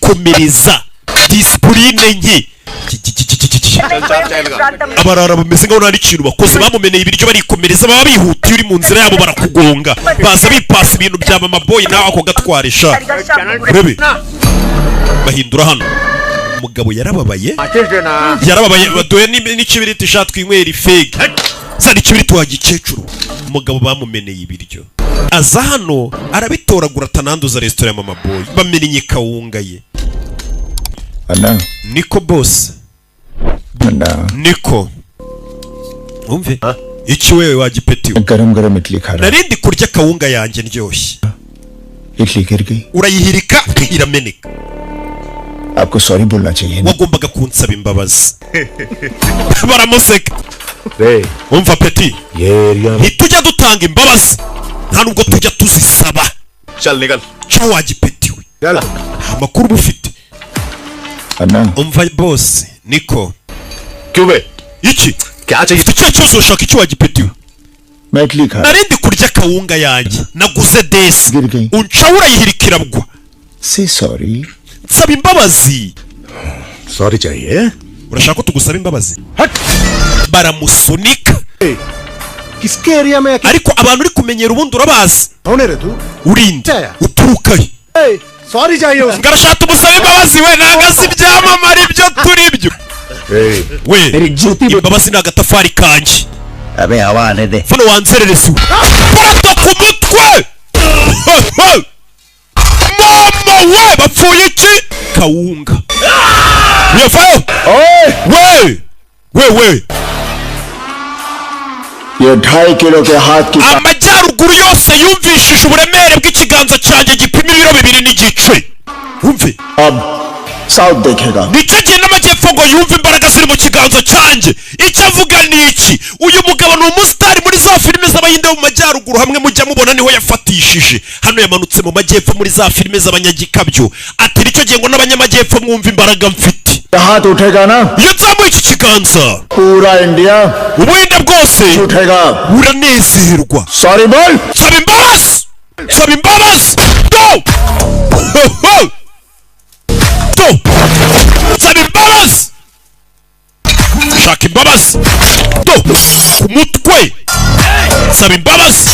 Barikomereza, discipline nke. Abarara bameze nkaho nta n'ikintu bakoze. Bamumeneye ibiryo barikomereza. Baba bihuta, iyo uri mu nzira yabo barakugonga. Baza bipasa ibintu bya mama boy, nawe ako gatwarisha. Urebe bahindura hano. Umugabo yarababaye, yarababaye. Baduhe n'ikibiriti sha, twinywera ifege. Zana ikibiriti wa gikecuru. Umugabo bamumeneye ibiryo, aza hano arabitoragura, atananduza resitora ya mama boy. Bamennye kawunga ye. Anna. Niko boss. Anna. Niko, umve iki wewe wagipetiwe. गरम गरम इडली खा रहा। Narindi kurya kawunga yanjye ndyoshye. Idli गिर गई। Urayihirika irameneka. आपको sorry बोलना चाहिए ना? Wagombaga kunsaba imbabazi. Baramuseka. रे Umva petit, ये area ntitujya dutanga imbabazi, nta nubwo tujya tuzisaba. चल निकल। Ca wagipetiwe. चल। Nta makuru uba ufite. Anna. Umva boss, niko. क्यों बे? Iki? क्या चाहिए? Ufite ikihe kibazo? Ushaka iki wagipetiwe? मैं इडली खा Narindi kurya kawunga yanjye naguze desi. गिर गई। Unca urayihirika iragwa. Say sorry. Nsaba imbabazi. Sorry चाहिए? Urashaka ko tugusaba imbabazi? Baramusunika. किसके area में? Ariko abantu uri kumenyera ubundi urabazi? कौन है रे तू? Urinde, uturukayo? Sorry चाहिए? Ngo arashaka tumusabe imbabazi. We ntabwo azi ibyamamare ibyo turi byo we. Imbabazi ni agatafari kanjye. अबे हवा आने दे। Hano wanzererezi we, bato ku mutwe. Mama we, bapfuye iki? Kawunga uyavayo we we we. ये 2.5 किलो के हाथ की Amajyaruguru yose yumvishije uburemere bw'ikiganza cyanjye gipima ibiro 2.5. Wumve. अब south देखेगा। Nicyo gihe n'amajyepfo ngo yumve imbaraga ziri mu kiganza cyanjye. Icyo avuga ni iki? Uyu mugabo ni umusitari muri za filime z'Abahinde bo mu majyaruguru, hamwe mujya mubona niho yafatishije. Hano yamanutse mu majyepfo muri za filime z'abanyagikabyo. Ati nicyo gihe ngo n'abanyamajyepfo mwumve imbaraga mfite. हाथ उठेगा ना, Iyo nzamuye iki kiganza, पूरा India Ubuhinde bwose उठेगा। buranezerwa. Sorry बोल। Saba imbabazi, saba imbabazi. Do do, saba imbabazi, shaka imbabazi. Do ku mutwe, saba imbabazi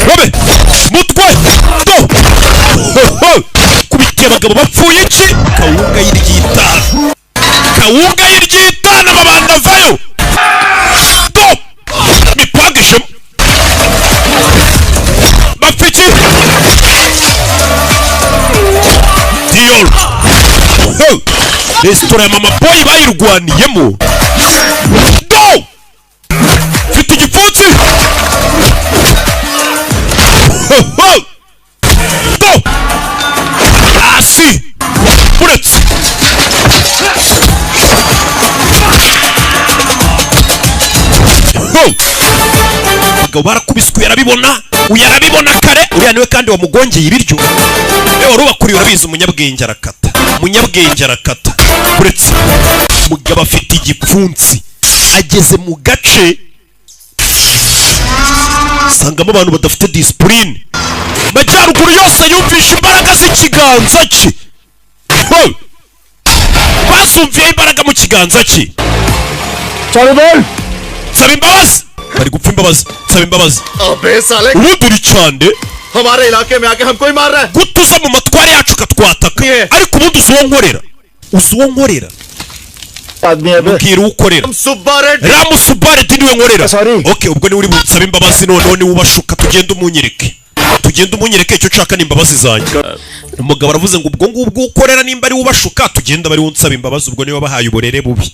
robe mutwe. Do kubitiye abagabo bapfuye iki? Kawunga y'iryitanu, kawunga y'iryitanu. Amabanda avayo. Do mipangishemo, bapfa iki? Dior. Ho! Resitora ya mama boy bayirwaniyemo. Do mfite igipfunsi. Ho, ho! Do hasi uretse. Ho! Abagabo barakubiswe, yarabibona uyu, arabibona kare. Uriya niwe kandi wamugongeye ibiryo, niwe wari ubakuriye. Urabizi, umunyabwenge arakata, umunyabwenge arakata. Uretse umugabo afite igipfunsi, ageze mu gace usangamo abantu badafite discipline. Majyaruguru yose yumvisha imbaraga z'ikiganza cye. Ho! Bazumviye imbaraga mu kiganza cye. Sorry बोल। Saba imbabazi, bari gupfa imbabazi. Saba imbabazi. अबे साले, Ubundi uri cyane. हमारे इलाके में आके हमको ही मार रहा है? Gutuza mu matware yacu ukatwataka. Yeah. Ariko ubundi uzi uwo nkorera? Uzi uwo nkorera? आदमी है बे। Mbwira uwo ukorera. Subba Reddy. Ramusubaredi niwe nkorera. Sorry. Okay, ubwo niwe uri bunsabe imbabazi. Noneho niwe ubashuka, tugende umunyereke, tugende umunyereke. Icyo nshaka ni imbabazi zanjye. Umugabo aravuze ngo ubwo ngubwo ukorera nimba ari we ubashuka, tugende abe ari we unsaba imbabazi. Ubwo niwe wabahaye uburere bubi.